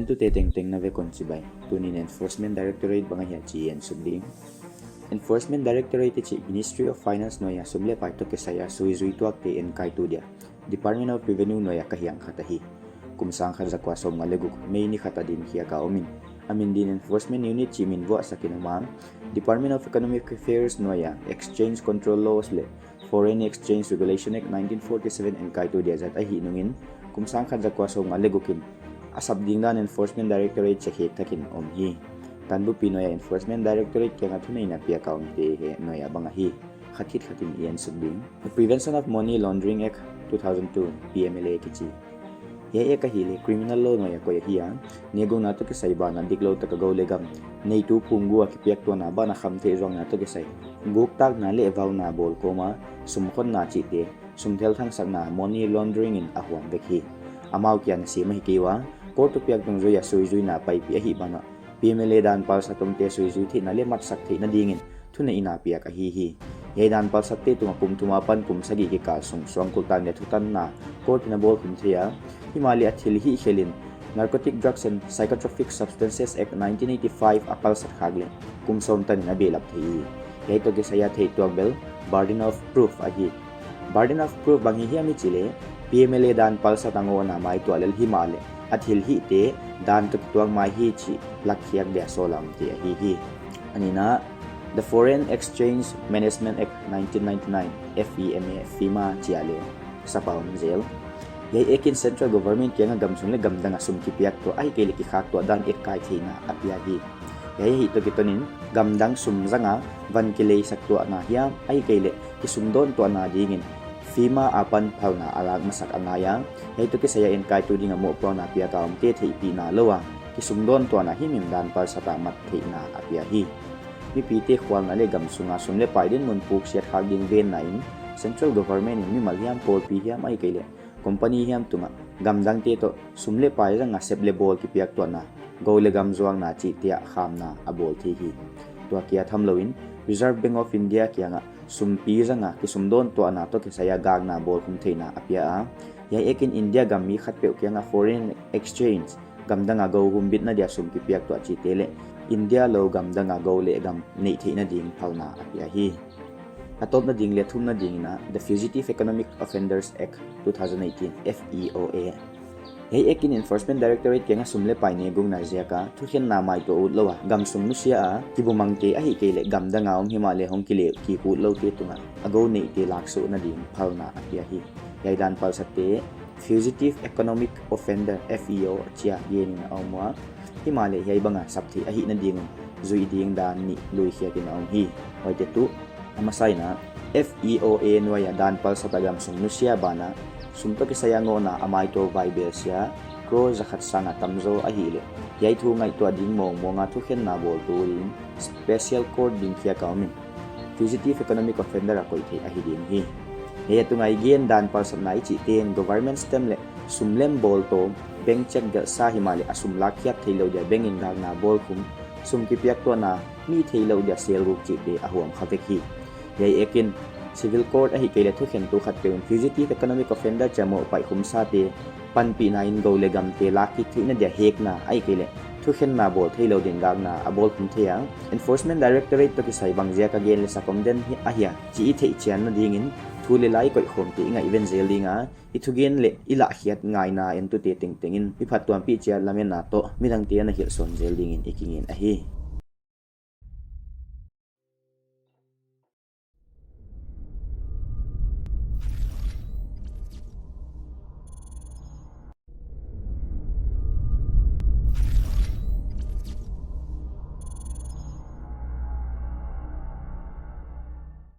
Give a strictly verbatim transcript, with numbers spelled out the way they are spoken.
Entute tengteng na vek un chibai. Tuni'n Enforcement Directorate bang ahia chih en suk ding. Enforcement Directorate chih Ministry of Finance nuaia sum leh pai toh kisai a suizui tuakte enkaitu dia Department of Revenue nuaia ka hiang khat ahi. Kum sangkhat zakua sawmnga leh guk May ni khat a din khiak a om in, a min din Enforcement Unit chih min vuahsak in om a, Department of Economic Affairs nuaia Exchange Control Laws leh Foreign Exchange Regulation Act nineteen forty-seven enkaitu dia zat ahih nungin, kum sangkhat zakua sawmnga leh guk in a sap ding dan Enforcement Directorate chih khek thak in om hi. Tanbupi nuaia Enforcement Directorate kianga thuneihna piak a omte hiai nuaia bang ahi. Khat khit khat in i en suk ding. The Prevention of Money Laundering Act two thousand two, P M L A kichi. Hiai act ahihleh criminal law nuaia koih ahi a, negukna toh kisai banah diklou taka gou leh gam neitu pungua kipiaktuahna banah khamtheih zuakna toh kisai guktakna leh vauna bawl kawma sum khonna chihte, sum thelthangsakna, money laundering in a huam vek hi. Amau kia na sem ahi kei ua, court thupiak dungzui a suizuina paipih ahih banah P M L A dan palsat omte suizui theihna leh matsak theihna dingin thuneihna piak ahi hi. Hiai dan palsatte tunga kum thum apan kum sagih kikal sung suangkulh tang dia thutanna court in a bawl khum thei a, himahleh a thil hihkhelh in Narcotic Drugs and Psychotropic Substances Act nineteen eighty-five a palsat khak leh kum sawm tan in a behlap thei hi. Hiai toh kisai a theih tuak bel burden of proof ahi. Burden of proof bang hi hiam i chih leh, P M L A dan palsat a ngohna maituah lel himahleh a thil hihte dan toh kituak mai hi chih lakkhiak dia sawl a omte ahi hi. A nihna, The Foreign Exchange Management Act nineteen ninety-nine, F E M A, FEMA chia leh sap a om zel. Hiai act in Central Government kianga gamsung leh gamdang a sum kipiaktuah ahihkeileh kikhaktuah dan etkai theihna a pia hi. Hiai ahi toh kiton in gamdang sum zanga van kileisaktuahna hiam ahihkeileh kisumdawntuahna dingin FEMA apan phalna a lak masak a ngai a, hiai toh kisai a enkaitu dinga mohpuakna piak a omte theihpihna lou a kisumdawntuahna himhim dan palsat a mat theihna a pia hi. Mipite khualna leh gamsunga sum leh pai dinmun puksiat khak ding venna in Central Government in mimal hiam, pawlpi hiam ahihkeileh company hiam tunga gamdangte toh sum leh pai zanga sep leh bawl kipiaktuahna, gou leh gam zuakna chihte ah khamna a bawl thei hi. Tua kia thamlou in Reserve Bank of India kianga sumpi zanga kisumdawntuahna toh kisai a gakna bawl khum theihna a pia a, hiai act in India gam mi khatpeuh kianga foreign exchange, gamdanga gou humbitna dia sum kipiaktuah chihte leh India lou gamdanga gou leh gam neih theihna ding phalna a pia hi. A tawpna ding leh thumna dingin a, The Fugitive Economic Offenders Act two thousand eighteen, F E O A. Hiai act in Enforcement Directorate kianga sum leh pai negukna ziaka thukhenna maituah utlou a gamsung nusia a kibumangte ahihkeileh gamdanga om himahleh hong kileh kik utloute tunga a gou neihte laksuhna ding phalna a pia hi. Hiai dan palsatte Fugitive Economic Offender, F E O, chia genin a om ua, himahleh hiai banga sap theih ahihna ding un zuih ding dan nih luikhiak in a om hi. Huaite tuh, a masa in a, F E O A nuaia dan palsat a gamsung nusia banah sum toh kisai a ngohna a maituah vai belsia crore zakhat sanga tamzaw ahihleh, hiai thu ngaihtuah ding mawngmawng a thukhenna bawltu ding special court ding khiak a om in, Fugitive Economic Offender a koih theih ahi ding hi. Hiai a tunga i gen dan palsatna i chihte in government stamp leh sum lem bawltawm, bank cheque gelhsa himahleh a sum lakkhiak theilou dia bank in gakna bawl khum, sum kipiaktuahna mi theilou dia selguk chihte a huam kha vek hi. Hiai act in civil court ahihkeileh thukhentu khatpeuh in fugitive economic offender chia mohpaih khumsate panpihna in gou leh gamte lakkik theihna dia hekna ahihkeileh thukhenna bawl theilou din gakna a bawl khum thei a. Enforcement Directorate toh kisai bang ziaka gen leh sak om den hi ahia chih i theihchianna dingin thu leh la i koihkhawmte i ngaihven zel ding a, i thugen leh i lahkhiat ngaina entute tengteng in i phattuampih chiat lametna toh midangte na hilhsawn zel dingin i kingen ahi.